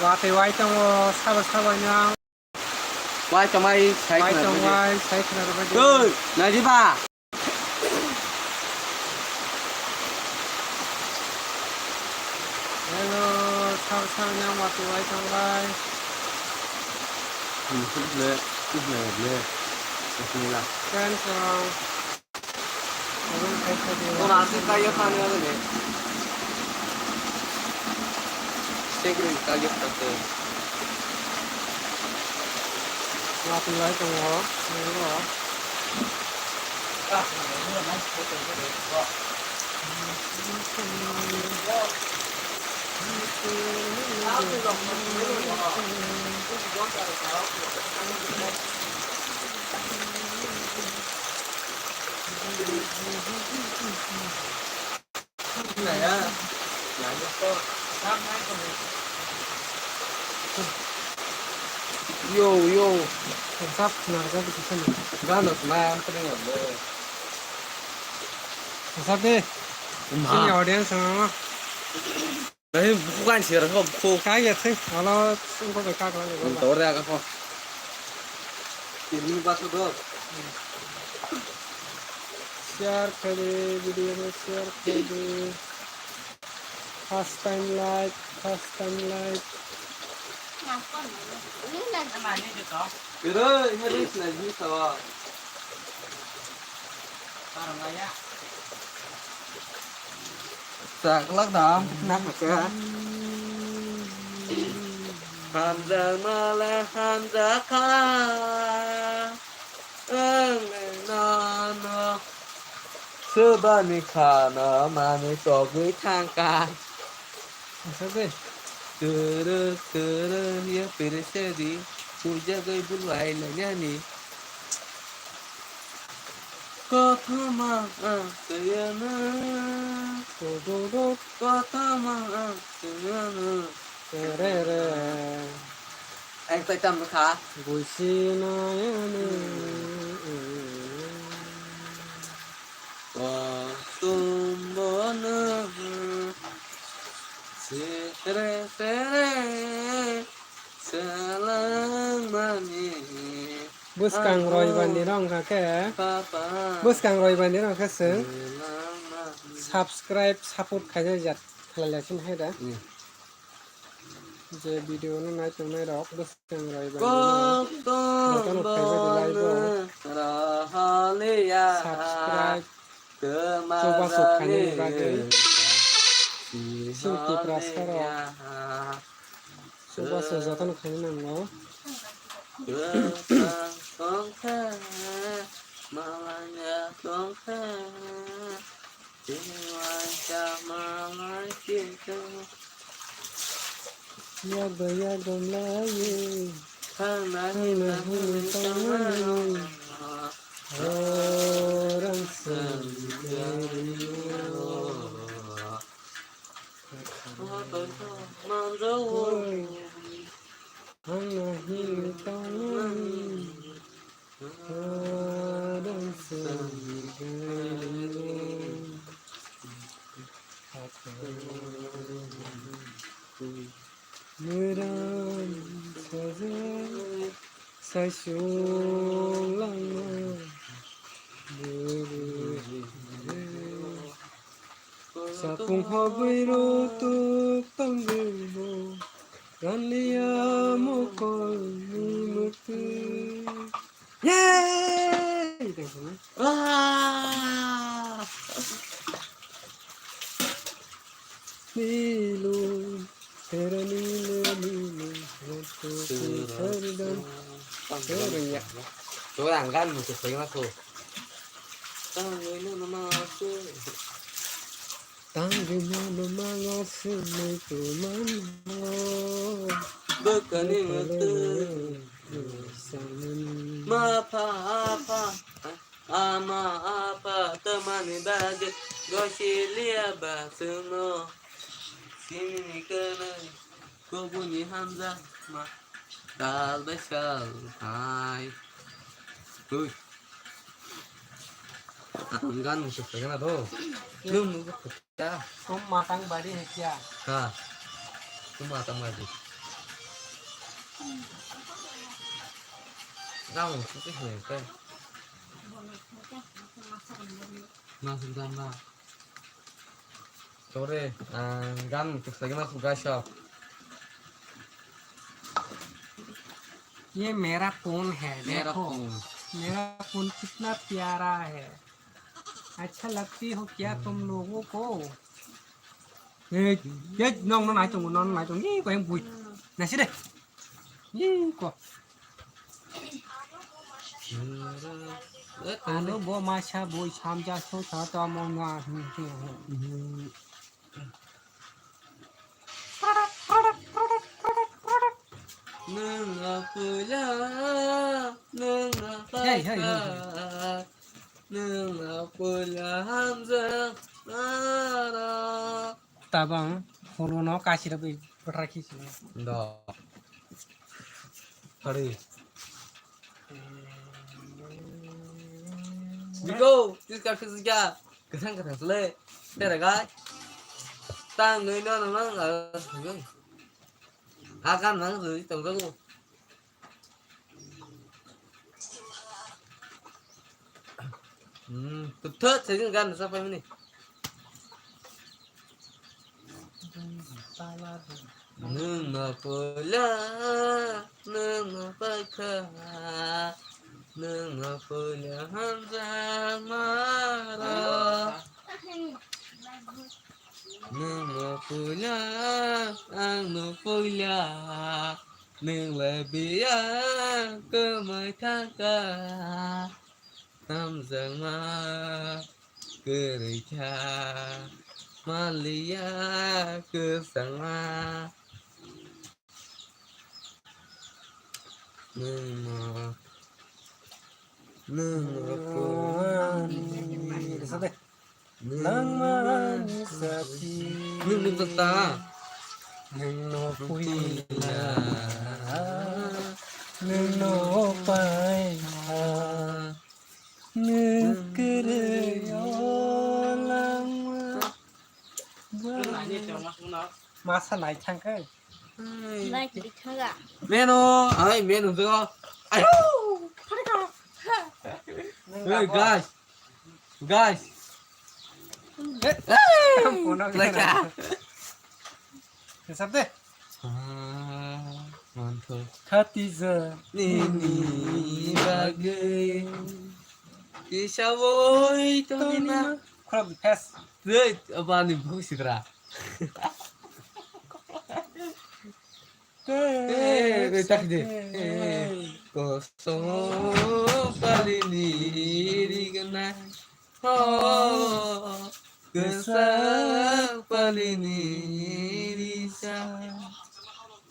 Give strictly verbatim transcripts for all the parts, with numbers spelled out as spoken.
Watwi wai tongo, sabo sabo no. Wai tongmai sai khwna rwbaidi. Oi, naidi ba. Hello, sabo sabo no watwi wai tongbai. Ble, ble, ble. Bismillah. Friends, uh, Ora así está yo también, ¿no? Seguro está yo también. Watwi wai tongo, nangno. Yo, yo. Sap narga di kisan. Gano sma ang tring amo. Sap de. Ma. Sini audience ang. Nahi bukan sih rasa buku. Kaya sih, kalau sungguh beka kalau. Tore aga ko. Ini pas do. Share kali video ni share kali. First time like, first time like. Pero ini harus lagi sawa. Saklak dam, nak nak ya. Hamzah malah hamzah kah. Ang nono. Sebani khana mani togwi thangka. Asa de. Turu turu ya pere sedi. Puja goi bulwai lanyani. Kothoma ang tayana. Kothoma ang tayana. Re, re. Ang tai tam kha. Buisi nayani. Kothoma na. Sere, sere. Salang mani. Bwskang roibani rong kha khe. Papa. Bwskang roibani rong khe chwng. Salang mani. Subscribe, support khainai jat khlai lai sini hai da. Hmm. Je video no nai tongnai rok bwskang roibani no. Kok tong jotono khaibadi lai bo. Rahaliya. Subscribe. Chubachu khainani bagwi chini Tiprasa rok chubachu jotono khaina nango. Yagwi yagom laiwi thangna hwnwi tongmani. Orang sendiri. Thangna hwnwi tongmani. Orang sendiri. Mwran sajak saisung langma bwrwi. Sapung hogwi rutuk tongwi bo ranliya mokolni mwtwi. Yay! Ah! Milu, sera milu, milu, hotu, sera, sera, sera. Tuh, ang kan musuh saya masuk. Tangwi nono mangase. Tangwi nono mangase, mai tu mano. Bwkani mwtwi. Samani. Ma pha, pha. Ama apa tamani bagwi gosi liya ba chwngno simini kwrwi kubuni hamjakma sal bai sal hai. Hui. Ang gan musuh kaya na to. Nung nung. Ka. Tum matang bari hai kya? Ka. Tum matang bari. Nang sisi sini teh. Masuk gambar. Sorry, ah, gan kisa gana sugai shop. ये मेरा फोन है, मेरा देखो। फोन। मेरा फोन कितना प्यारा है। अच्छा लगती हो क्या तुम लोगों को? ए, ए, nong, nong, nai tongo, nong, nai tongo. Ih, kau yang bui. Nasi deh. Ih, kau. Alo, bo masa bui samja so sa ta mo nga. Nwng apuila, nwng Hey, hey, hey, hey. Apaikha, nwng apuila hamjak nara. Tabang, holo no kasira bai bwthar khisini. Do. Hari. Biko, tis ka fis ka. Kwthang kwthang sle. Tere gai. Tang noi no no no. Hakan nang zui tong jago. Hmm, tutut saja kan sa pai mani. Nwng apuila, nwng apaikha, nwng apuila hamjak mara. Nwng apuila, ang no puila, nwng le biya kwmai thangkha. Hamjakma kwrwi kha, maliya kwchangma. Nwng no, nwng no kwrwi. Nangmani sakhi. Nwng nwng ta. Nwng no puila. Nwng no paikha. Nwng kwrwi o langma. Masa nai thangkhe. Nai kwrwi thangkha. Meno, ai meno to. Ayo. Hey guys. Guys. Leka. Sab de. Ah, mantap. Khatija. Nini bagwi. Kisa boi to nina. Khorok di fes. Dei, abani buku sidra. Eh, eh, tak de. Eh, kosong palini rigna. Oh, kesak palini risa.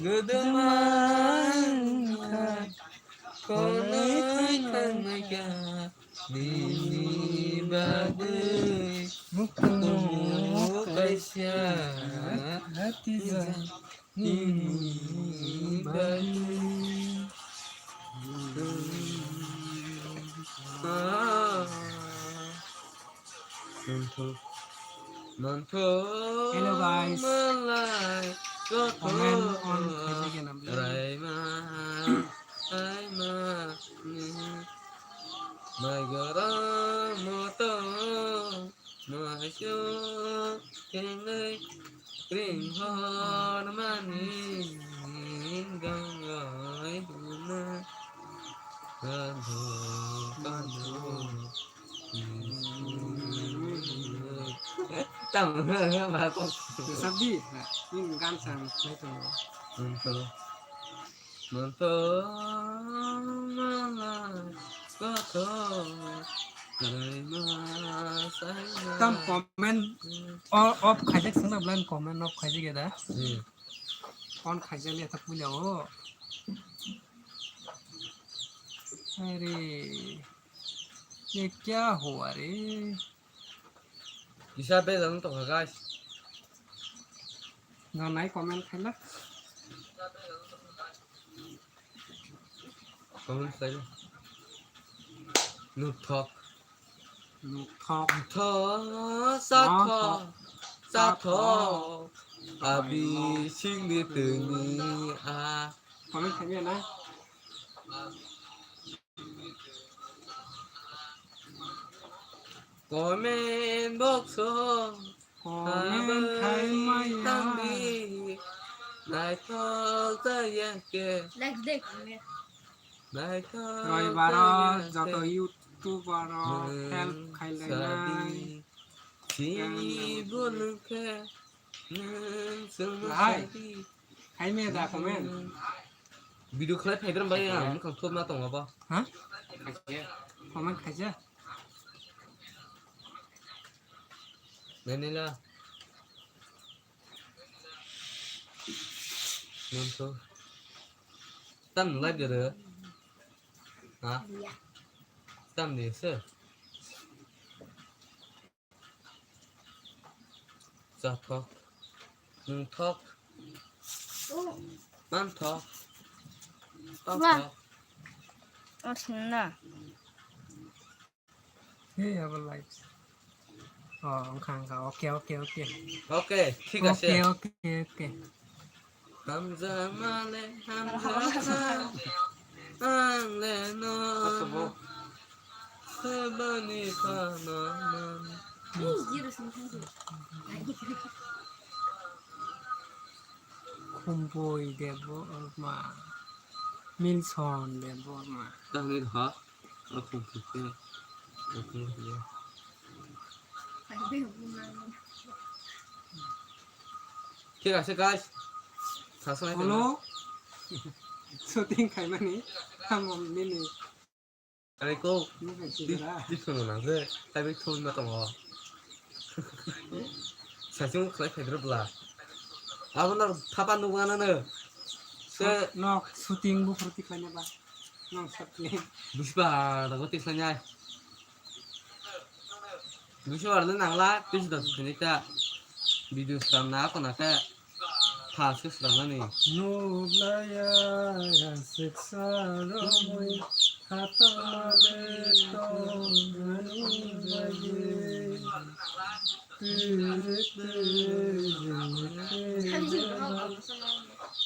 Gedemang kha, konoi thangnai kha. Nini bagwi nukhung kaisa hati ja nini bagwi. Hello guys. Comment on khaijak ya na, please. Raima, raima, ni, mai goro moto, mai sio, kengai, ring hor mani, gong gai huna, gandho, gandho. Tamo na ba ko. Sabdi, ha, ini kan sang, itu. Manto, manto, mala, koto, kaima, saima. Tam comment off khaijak sana, blind comment off khaijak ya da. Hmm. On khaijak le ta puila o. Are. ये क्या हुआ रे? Kisa bejal wng tongkha, guys. Nonai comment khaila. Comment khaila. Nuthok. Nuthok. Nuthok, sathok, sathok. Sathok. Abi singni tengni a. Comment khaimaya na? Comment box o comment khaimaya. Naithok jaya khe. Like de comment. Naithok Roibaro jaya khe. Joto YouTuber rok help khailainai. Sadi. Chini bulkhe. Hai. Hai me da comment. Video khlai phai bram bai ang mukhang thop na tongo bo. Ha? Comment khaija. Nai nai la. Nonto. Tam live gada. Ha? Tam ni se. Chathok. Nwngthok. Manthok. Wah. Tokthok. Asna. Hey, abo live. Oh, wngkha, wngkha. Okay, okay, okay. Okay, thik ase. Okay, okay, okay. Hamjakmale hamjakha, ang le no saboni phano man. Khumpui Debbarma, Milson Debbarma. Tamni ha? Thik ase, guys. Hello. Shooting khaimani. Tamo nini. Are ko. Nini. Di sono na je. Tabi thum na tamo. Sasung khlai phai bla. Abo na thapa nugana no. Se nok shooting bu phroti khlaina ba. Nang sakni. Busi ba, dago tislanyai. Busi ba le nangla, pis da sini ta. Video sram na ko na ka. Thas ke sram na ni. Nublaya ya siksa romoi hatama de to gani baye.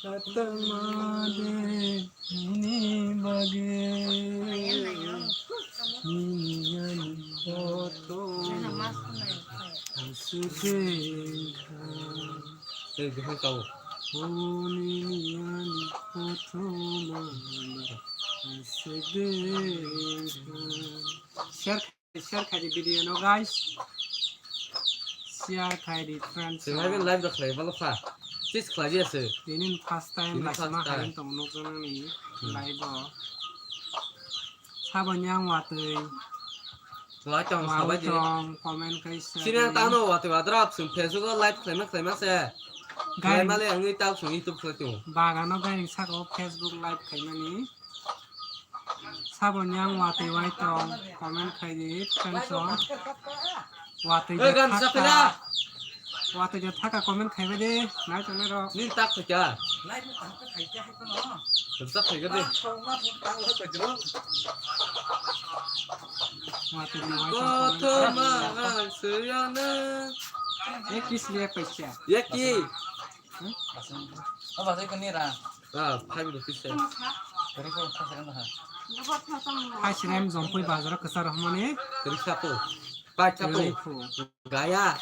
Atama de nini bage nini ani koto aswk wngkha. Tei buphang tabuk. O nini ani koto ma aswk wngkha. Share Share khai di video no, guys. Share khai di, friends. Tei hai live da khlai balo kha. Sis khlai di ase. Ini first time. Ini first time. Laisima hain tong nuk jana ni live o. Sabo nyang watwi. Watwi tong sabai di. Comment khai share. Sini ang tano watwi wadra apsung Facebook o live khlai ma khlai ma se. Khlai male ang i tau sung YouTube khlai tu. Bagano gairing saka o Facebook live khai mani. Sabo nyang watwi wai tong comment khai di, friends o. Watwi de thaka. Watwi de thaka comment khai bai de, nai tongnai rok. Nini tak khaikha. Rwchap khaikha de. Watwi de wai tong comment khai di. Kothoma ang suyana. Eh, kis liya paisa. Yaki. Hmm? Oh, basai kani ra. Ah, five rupees se. Kari ko kasa kan ha. Hai sinem jompui bazar kesar hamani. Kari sapo. Pai sapo. Kari ko. Gaya.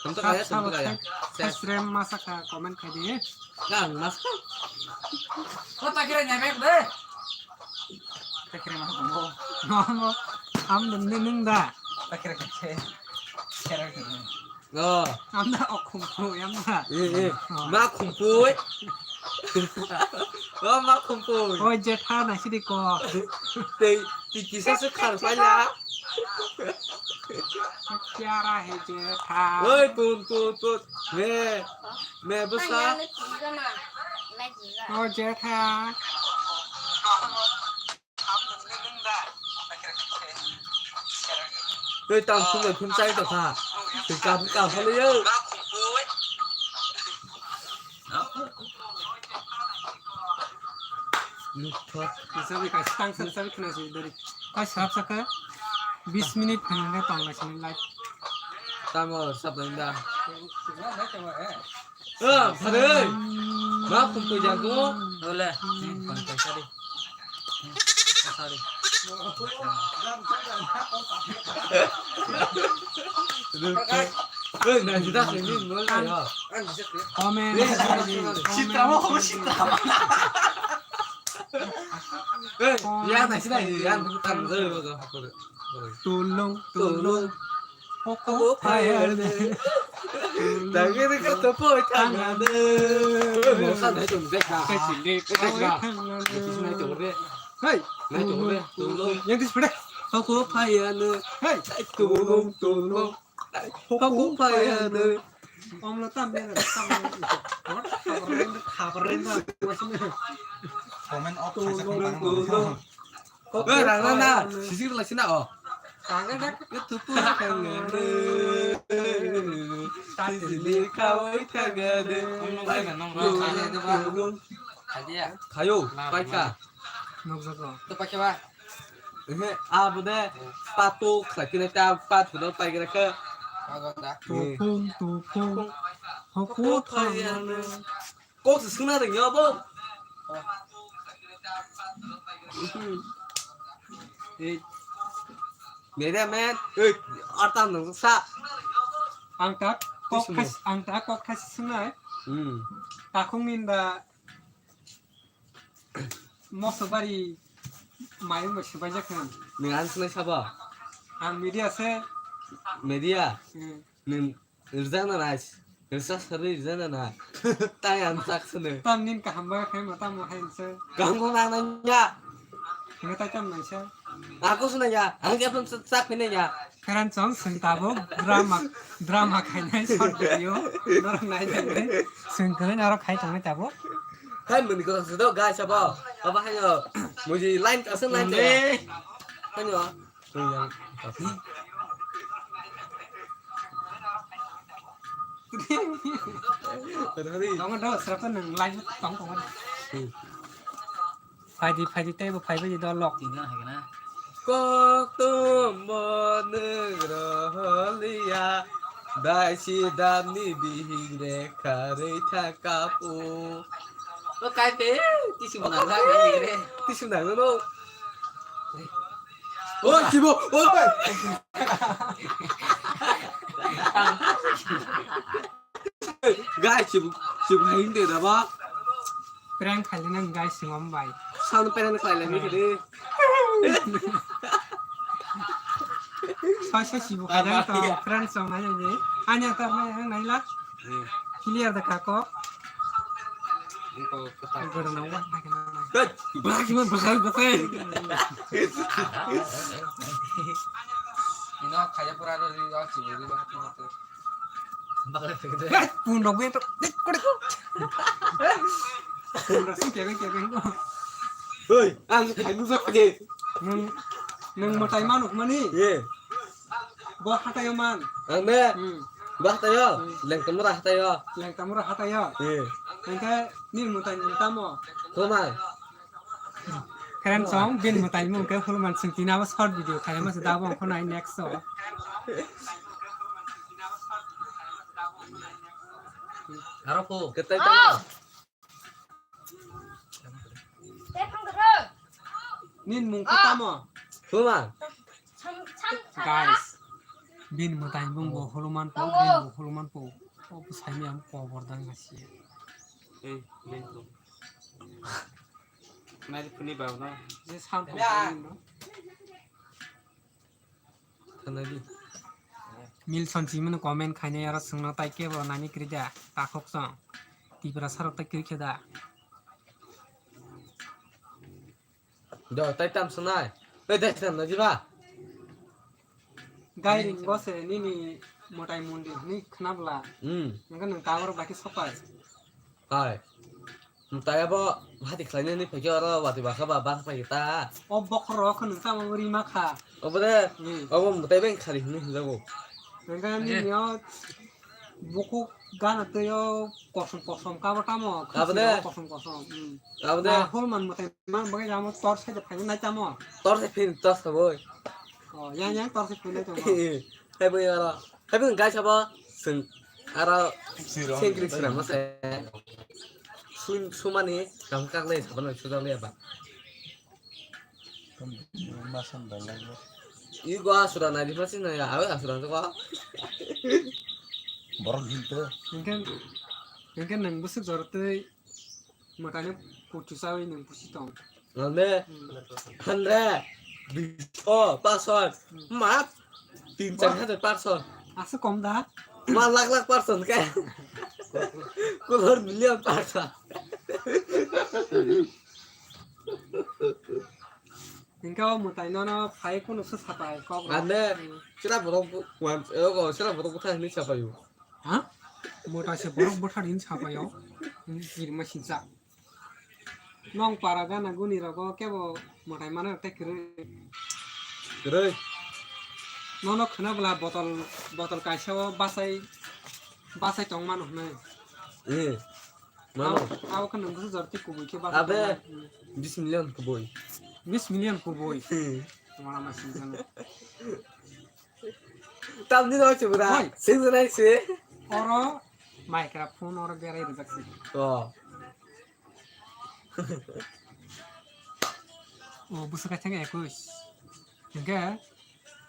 Tam to gaya, tam to gaya. Hai sinem masaka comment khai di. Nang mas. Ko takira nyai mek de. Takira mas ko. Mama, am dum ni nung da. Takira ke. Kira ke. Oh. Amda o khumpui, amda. Eh, eh. Oh. Ma khumpui. Oh, ma khumpui. Oi, jetha na sidi ko. Tei, tei kisa se khar paila. Pyara hai jetha. Oi, tun, tun, tun. Me, me bwsa. O jetha. Tei tang sung bai phun chai tongkha. Tei kam kam holo yo. Lukthok. Sabi ka tang sa sabi khna si dari. Ka sab saka bis minute khna tong la sini live. Tamo sab da. Ah, phare. Ma, kum tu jago. Dole. Hmm, kon kaisa di. Hmm, sorry. Eh, na jida sini, no la ya. Comment. Eh, sitra mo, sitra. Eh, ya na sini, ya bukan, eh, eh, eh. Tulung, tulung. Hoko phayar de. Dagir ka to poi thangade. Mosa nai to dek na. Kachili, kachili. Kachili nai to re. Hey, nai to re. Tulung. Yang dis pede. Hoko phayar de. Hey, tulung, tulung. Hoko phayar de. Omlo tam de, tam de. Khabar renda, khabar renda. Comment off. Tulung, tulung. Eh, rang na na, sisik lai sina o. Rang na na. Itu pun kangen. Sisik kawai kangen. Kayo, paika. Nukjago. Itu pakai ba? Eh, abo de, patu, sakina ta, patu do paikira ke. Tupung, tupung. Hoku thang. Kok se suna ring yo bo. Eh. Media man, eh, artam nang sa. Ang tak kok Tismo. Khas, ang tak kok khas sunai. Hmm. Takung ninda mosobari mayung ba sibai jakhan. Ni ang sunai sabo. Ang media se. Media. Hmm. Ni Rijak na nai. Rijak sari rijak na na. Tai ang tak sene. Tam nin kaham ba khai ma tam hai se. Kaham ko nang nang ya. Nge tai tam nai se. Aku sene ya. Ang ya pun sak pine ya. Karan chong sing tabo drama, drama khai nai short video. Norok nai nai. Sing kene norok khai tong nai tabo. Hai muni ko se do guys abo. Aba hai yo. Muji line ka sen line te. Hai yo. Tongo do, srapta nang live tong tongo. Hmm. Phaidi, phaidi, tei bo phaibai di dolok. Tingna hai kana. Kok tum bo nung roholiya, dai si dam ni bihing re kharwi thang kap o. O kai te, tisu nang nang ni re. Tisu nang no. Oi, kibo, oi. Guys, chibu, chibu hinde da ba. Prank khaile nang guys, singom bai. Sound prank khaile ni kede. Soi soi chibu khaile to, friends song nai nai. Anya tar nai nai la. Clear da kako. Gorong na wa na kana. Tet, bahai man bahai bahai. Ino khaya pura ro ri ro chibu ri bahai. Bakal pegede. Tet, pun rok gue to. Tet, kore. Pun rok sing kebe kebe. Hoi, ang khai nu sa page. Nung, nung matai manuk mani. Ye. Bo hatayo man. Ang ne. Hmm. Bo hatayo. Hmm. Lengkamura hatayo. Lengkamura hatayo. Ye. Engke ni mutai ni tamo. Toma. Keren song bin mutai mung ke huluman singtina bo short video khai mas da bo khonai next so. Aro ko. Ketai tamo. Nin mung khe tamo? Huma. Guys, bin mwtai bung bo huluman po, bin bo huluman po. O bwsai ni ang kobor dang nasi. Ei, bin to. Nai phuni bau na. Je sam po. Thanadi. Milson chimano comment khainai aro swngno tai kebo nani kwrwi da takhuk song. Tiprasa rok tai kwrwi khe da. Do tai tam swnai. Tei dai tam na jiba. Gai ring bo se nini mwtai mundi hwnwi khna bwla. Hmm. Nangkhe nwng tabuk bai khe sopai. Hai. Mwtai abo hati khlainani phaikhe oro watwi bakha ba bang phaikhe ta. O bokhorok kheno tamo rima kha. Obo de, hmm, obo mwtai bai khali hwnwi hwnjago. Nangkhe nini o bukhuk gana twi o kosom kosom kabo tamo. Abo de. Khasi kosom kosom, hmm. Abo de. Na hol man mwtai man bagwi amo tor sai de phaina nai tamo. Tor sai phin tor sa boi. O, yang yang tor sai phin nai tamo. Hai boi oro. Hai boi gai sabo. Sing. Aro singkri siramo se. Sumani, kamu kaklai, saban sujakliya ba. Masan dalai. Igo asura nai, di masih nai, awe asura tu kok. Borok hinto. Mungkin, mungkin nang busuk jortoi, makanya putus awe nang pusi tong. Nande, hundred, biso, pason, map, tin char hajar pason. Asa kom da? Ma lakh lakh pason ke? Kulor million pason. Hingke o mwtai nono phai kunu se sapai kok rok. Ande, hmm, sira borok bu-, wan, ego, sira borok bwthai hinwi sapaio. Ha? Mwtai se borok bwthai hinwi sapaio. Kirima sinsa. Nong para gana guni rogo kebo mwtai mana tei kwrwi. Kwrwi. Nono khwna bwla botol, botol kaisa o bachai, bachai tong mano hwnwi. Eh. Mano. Abo, abo khe nung khe jorti kubui khe bachai tong mano. Abe, bis million kubui. Bis million kubui. Hmm. Wala ma sing jana. Tamni no chubra. Oi. Sing jana se. Oro microphone oro berai rijak se. Oh. O, busa kaisa khe ekush. Hingke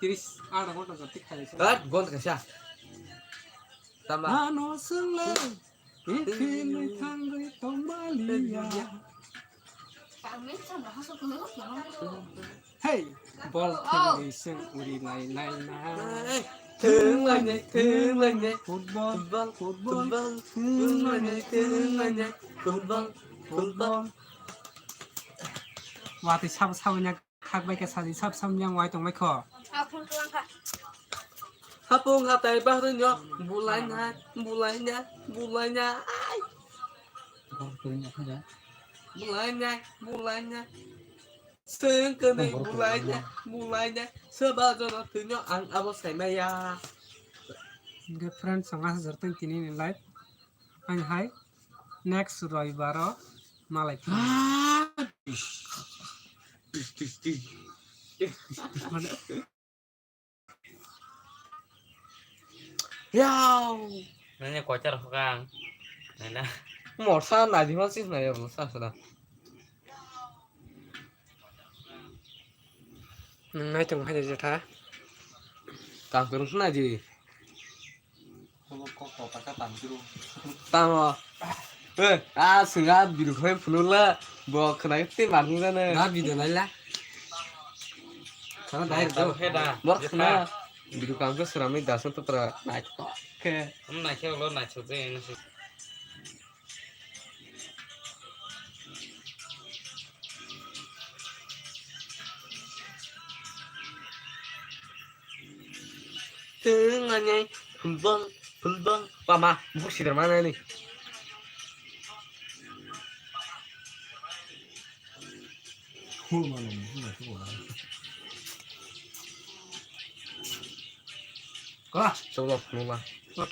tris adha ghonta jati khailai se. Hat, ghonta kaisa. Tama. Ano swnglai. Ikhilwi thangwi tongmaliya. Hey, bol thangwi seng uri lai lai na. Hey, thung lai nai, thung lai nai. Football, football, football, thung lai nai, thung lai nai. Football, football. Watwi sabo sabo nya khak bai khe sadi sab sam yang wai tong bai kho. Hapung hatai bahri nyo, bulai nai, bulai nai, bulai nai. Ai. Bulai nai, bulai nai. Sengkeni bulai nai, bulai nai. Seba jono thwino ang abo saimaya. Hingke friends, ang aswk jortong tini ni live. Ang hai next roibaro malai phano. Yao. Nanya kochar hokang. Nana. Morsa nadi ma sis na yar morsa sada. Nung nai tong hai jatha. Kang kurung suna ji. Tamo. Eh, a swnga biru khoi phunula. Bo khna te marung jana. Na video naila. Khana dai do. Bor khna. Biru kang ko sramai dasan to tra. Nai to. Ke. Am nai ke lo nai chute. Thwng nai, phulbang, phulbang. Pama, buk sidar mana ni. Kah, coba phulbang.